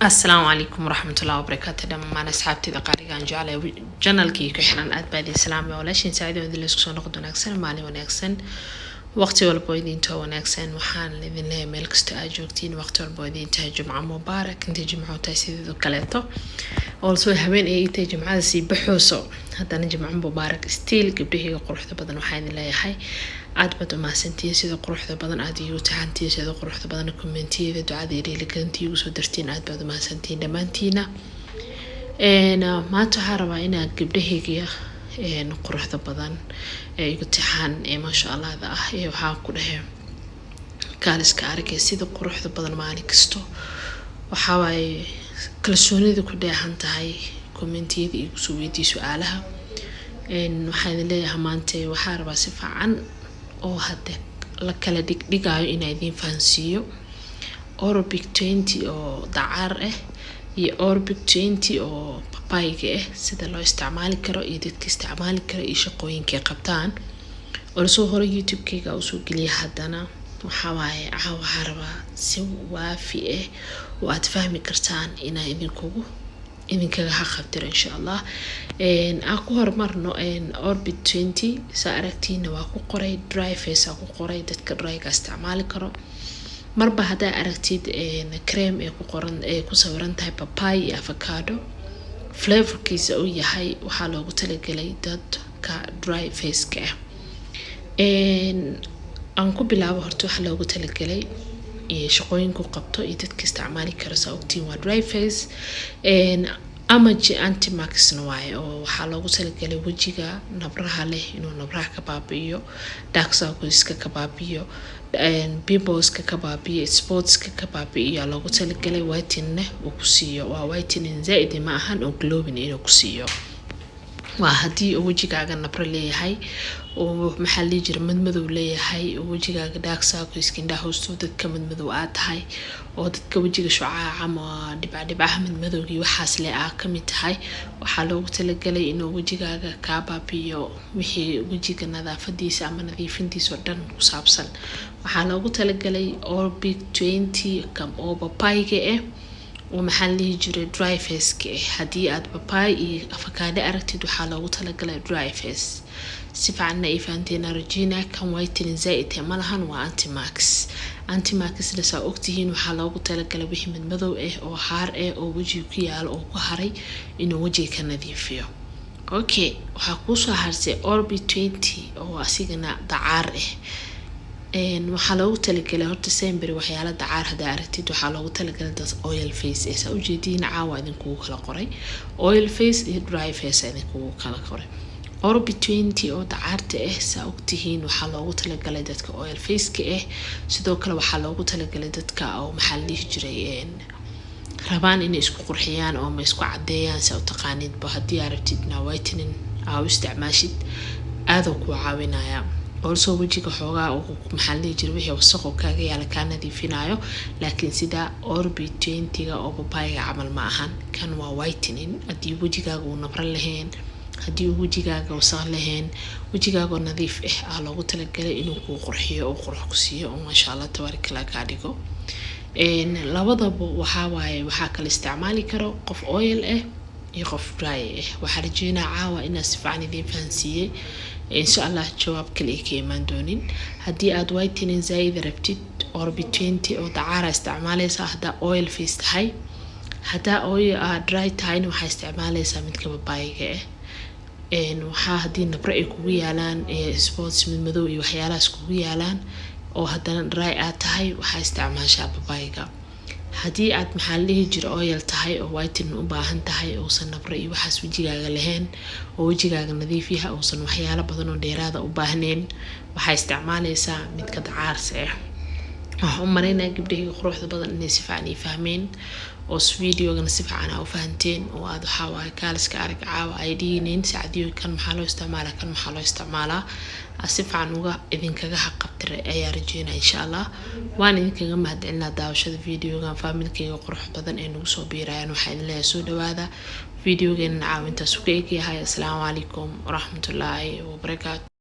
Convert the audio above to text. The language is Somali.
Asalaamu calaykum waraxmatullahi wabarakaatu. Dhammaan asxaabteyda qaaligaan jeclay, channelkii ku xiran, aad baa idin salaamay. Walaashin Saacid idin laysku soo noqod wanaagsan, maalin wanaagsan, waqti walbo idintoo wanaagsan. Waxaan idin leeyahay meel kasta aad joogtiin, waqti walbo idin tahay, Jumco mubaarak. Intay Jumco tahay sideedo kaleeto, also habeen ay tahay Jumcada sii baxooso, haddana Jimco mubaarak still. Gabdhahayga quruxda badan, waxaan idin leeyahay aad baad umahadsantihiin sida quruxda badan aad iigu taxantihiin, sida quruxda badan commentiyada, ducada iyo dhiirigelinta iigu soo dartiin. Aad baad umahadsantihiin dhammaantiina. Maanta waxaa rabaa inaa gabdhahayga quruxda badan ee igu taxaan ee maasha Allahda ah ee waxaa ku dhahay kaaliska aragay sida quruxda badan maalin kasto, waxaa waaye kalsoonida ku dheehan tahay, commentiyada iigu soo weydiiya su-aalaha. Waxaan idin leeyahay maanta waxaa rabaa si fiican oo hadda la kala dhigdhigayo inaa idiin fahansiiyo Orbic 20 oo dacaar ah iyo Orbic 20 oo babayga ah, sida loo isticmaali karo iyo dadka isticmaali karo iyo shaqooyinkay qabtaan. Also hore YouTube-kayga usoo geliya, haddana waxaa waaye caawa waxaa rabaa si waafi ah oo aad fahmi kartaan inaa idinkaga haqabtiro, insha Allah. Aan ku horumarno Orbit 20. Saa aragtiina waa ku qoray dry face aa ku qoray, dadka dryga isticmaali karo. Marba haddaa aragtid cream ee ku qoran, ee ku sawiran tahay papay iyo avocado, flavorkiisa uu yahay, waxaa loogu talagelay dadka dry faceka ah. Aan ku bilaabo horta waxaa loogu talagelay iyo shaqooyinku qabto iyo dadka isticmaali karo. Saa ogtiin, waa dry face ama anti-marksna waaye, oo waxaa loogu talagalay wejiga nabraha leh inuu nabraha ka baabi'iyo, dark circleska ka baabi'iyo, pimpleska ka baabi'iyo, spotska ka baabi'iyo loogu talagalay. Whitening uu ku siiyo, waa whitening zaaid ma ahan oo glowing inuu ku siiyo. Waa haddii uu wejigaaga nabro leeyahay oo, maxaa la dhihi jira, madmadow leeyahay, oo wejigaaga dark circles, indhaha hoostooda dadka madmadow aad tahay, oo dadka wejiga shucaaca ama dhibcadhibcaha madmadowgii waxaas le aa kamid tahay, waxaa loogu talagalay inuu wejigaaga kaa baabi'iyo wixii wejiga nadaafadiisa ama nadiifintiisa oo dhan ku saabsan. Waxaa loogu talagalay Orbic 20 kam oo papayga ah oo, maxaa la dhihi jiray, dry faceka ah. Haddii aad papay iyo avocado aragtid, waxaa loogu talagalay dry face. Si fiicanna ay fahanteen rajeyna. Kan whitening zaaid ma lahan, waa anti-marks. Anti-marksna, saa ogtihiin, waxaa loogu talagalay wixii madmadow ah oo haar ah oo wejiga ku yaalo oo ku haray inuu wejiga ka nadiifiyo. Okay, waxaa kuusoo harsay Orbi 20 oo asigana dacaar ah. Waxaa loogu talagalay horta sembery waxyaala dacaar haddaa aragtid, waxaa loogu talagalay dad oil face eh. Saa ujeediin, caawa idinkugu kala qoray oil face iyo dry face idinkugu kala qoray. Orbi 20 oo dacaarta ah, saa ogtihiin, waxaa loogu talagalay dadka oil faceka ah. Sidoo kale waxaa loogu talagalay dadka oo, maxaa la dhihi jiray, rabaan inay isku qurxiyaan oo ma isku cadeeyaan, saa u taqaanidba. Haddii aa rabtid na whitening aa u isticmaashid, aaduu kuu caawinaya. Also wejiga xoogaa, maxaa la dhihi jiray, wixii wasaqo kaaga yaala kaa nadiifinayo, laakiin sida Orbi 20-ga oo babayga camal ma ahan. Kan waa whitening. Haddii wejigaaga uu nabro lahayn, haddii uu wejigaaga wasaq lahayn, wejigaagoo nadiif ah aa loogu talagalay inuu kuu qurxiyo oo qurux ku siiyo oo maasha Allah tabaarakallah kaa dhigo. Labadaba waxaa waaye waxaa kala isticmaali karo qof oil ah iyo qof dry ah. Waxaa rajeynaa caawa inaa si fiican idiin fahansiiyey, insha Allah. Jawaab kale ay ka imaan doonin. Haddii aad whitening zaaid rabtid, Orbi 20 oo dacaara isticmaaleysaa haddaa oil face tahay. Haddaa oil dry tahayna, waxaa isticmaaleysaa midka babaayga ah. Waxaa haddii nabro ay kugu yaalaan, spots madmadow iyo waxyaalahaas kugu yaalaan, oo haddana dry aad tahay, waxaa isticmaashaa babayga. Haddii aad, maxaa la dhihi jira, oil tahay oo whitening u baahan tahay, uusan nabro iyo waxaas wejigaaga lahayn, oo wejigaaga nadiif yahay, uusan waxyaalo badan oo dheeraada u baahnayn, waxaa isticmaaleysaa midka dacaarsa ah. Waxaan u maleynaya gabdhahayga quruxda badan inay si fiican ii fahmeen oo videogana si fiican aa u fahanteen, oo aad, waxaa waaye, kaaliska arag caawa ay dhihinin sacdiyo kan maxaa loo isticmaalaa, kan maxaa loo isticmaalaa. Si fiican uga idinkaga haqabtiray ayaa rajeynaya, insha Allah. Waan idinkaga mahadcelinaa daawashada videogan. Familykayga qurux badan ee nagu soo biirayaan, waxaa idin leeyahay soo dhawaada. Videogeena caawintaas ku egyahay. Asalaamu calaykum waraxmatullaahi wabarakaatu.